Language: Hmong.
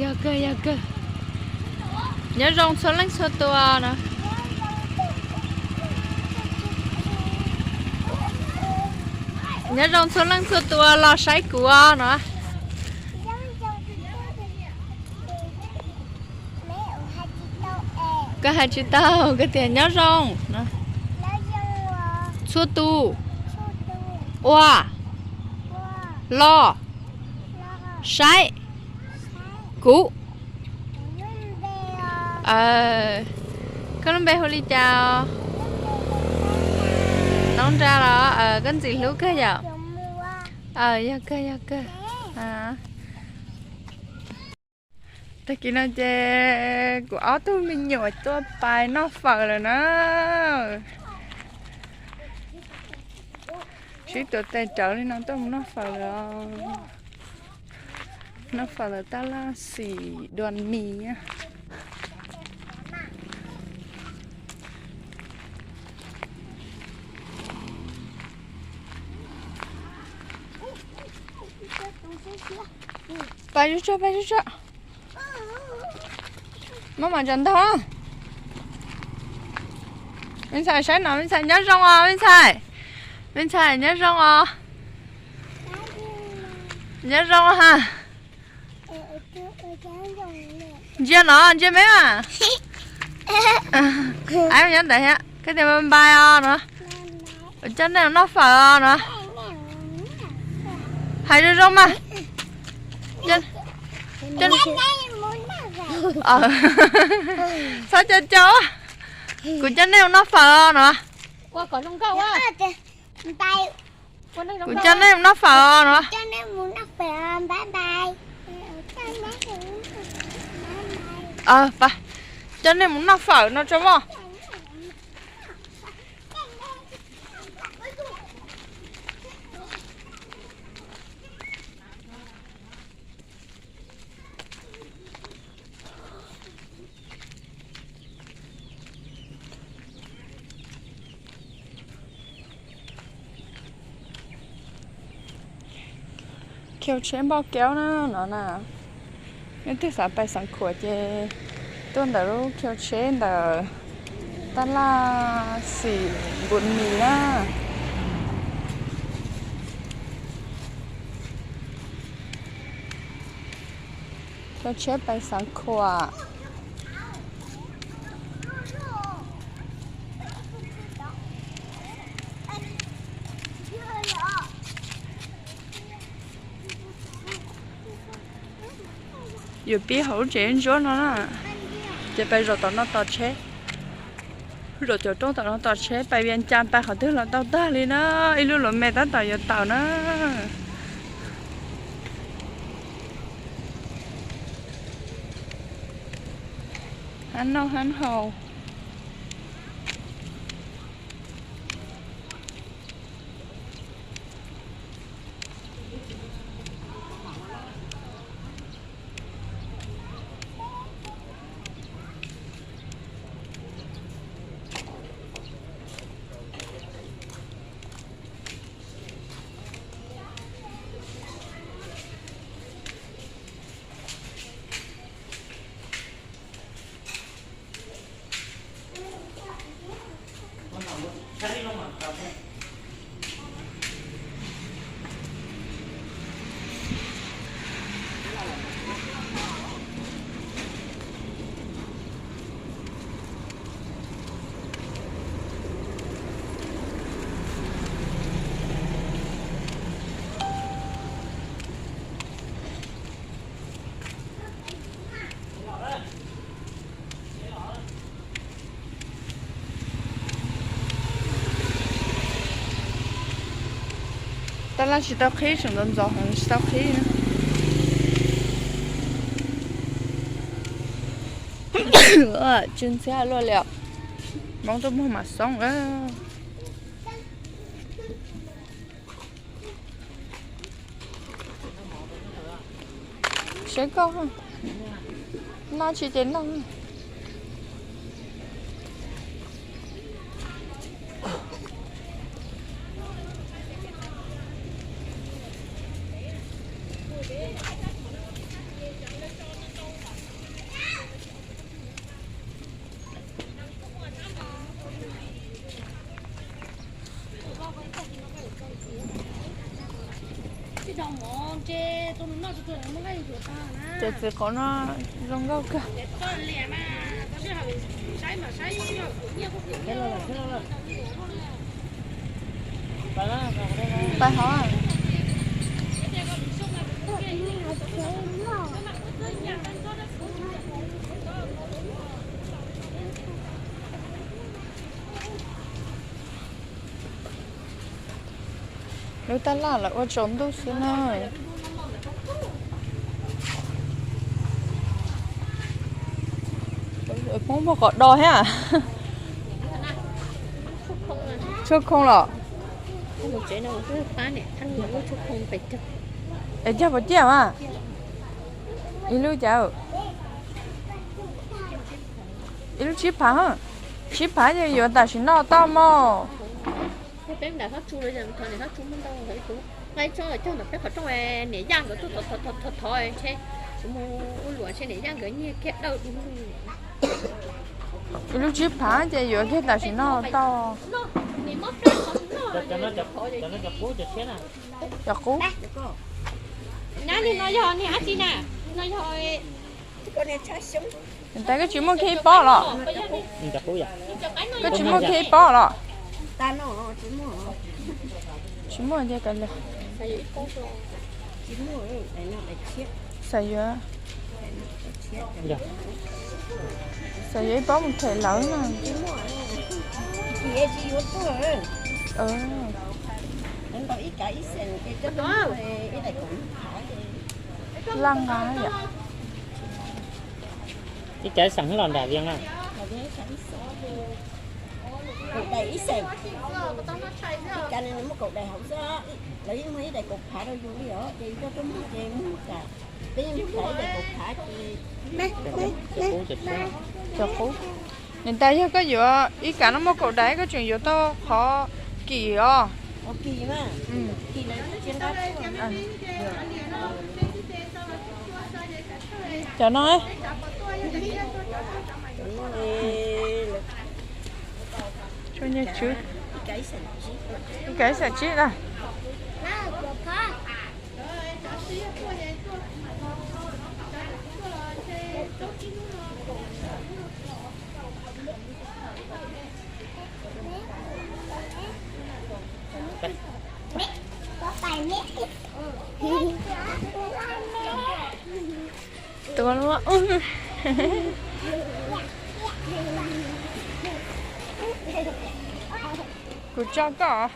Yog kawg, yog kawg. Nyob zoo txhua leej txhua tus no. Nyob zoo txhua leej txhua tus los saib kuv no. Koj hais tsis tau, koj tias nyob zoo no. Txhua tus uas los saib kuv. Koj lub npe hu li cas? Noob Nra los? Koj ntxim hlub kawg yom? Yog kawg, yog kawg. Tag kis no ces kuv ob tug me nyuam tuaj pais noj fawm lawm na. Sib tuav tes rawv li no tuaj mus noj fawm lawm. Noj fawm lawm tab laj xim dua mis. Pais zuj zus, pais zuj zus. Maj mam tsaws ntog. Me ntxhais saib no, me ntxhais nyob zoo os me ntxhais. Me ntxhais nyob zoo os. Nyob zoo ha. Ntsia no, ntsia me mas. Nyob ntawd thiab, koj tias npais os no. Kuv coj nej mus noj fawm os no. Hais zoo zoo mas. Txhob co co. Kuv coj nej mus noj fawm os no. Kuv coj nej mus noj fawm os no. Coj nej mus noj fawm no tso mog. Khiu tsheb npauj kiaub na no na. Leej twg xav pais Xeev Khuam ces tuaj ntawm lub khiu tsheb ntawm tab laj xim npus mis na. Khiu tsheb pais Xeev Khuam. Yuav pib hauv lub tsev ntsuab no na, ces pais zaum tom no tos tsheb. Zaum cov roob tom no tos tsheb, pais Vias Cas pais qhov twg los tau tag li na, ib lub luv mes tab tom yuav tawm na. Hab noj hab haus. Tab laj tsis tau qhib, tseem ntxov ntxov heev tsis tau qhib na. Tsw ntxhiab luaj li os. Hmoob tuaj muag mas xoob. Seb koj noj tsis ces noj. Cov txiv qhauv no zoo nkauj kawg. Pais hov. Lub tab laj lawv ua tsaus ntuj xwb na. Hmoob muaj qos do thiab. Tshuaj khoo los? Es cog puas ciaj mas? Ib lub cas? Ib lub tsib phav. Tsib phav ces yuav tam sim no tau mog. Ib lub tsib phav ces yuav kiag tam sim no tau. Cov qub. Niam tais koj tsis muaj kiag ib pob los? Koj tsis muaj kiag ib pob los? Tsis muaj ces kav liam. Xav yuav, xav yuav ib pob mus them lawv na. Laj nqa yom. Ib cov xeem loj nram Vias na. Kaum dais ib xeem. Ib cov no muaj kaum dais hauv xwb, lawv yeej muaj ib daim kaum phav rau yus li os, ces yus coj tuaj muag ces muag kam. Peb yeej muag kam ib daim kaum phav ces. Cov qub. Niam tais, yog koj yuav ib kav no muaj kaum dais koj tseem yuav tau qhov kim os. Cov no, ib kav ib xeem tsib na. Tua lub. Kuv tso koj.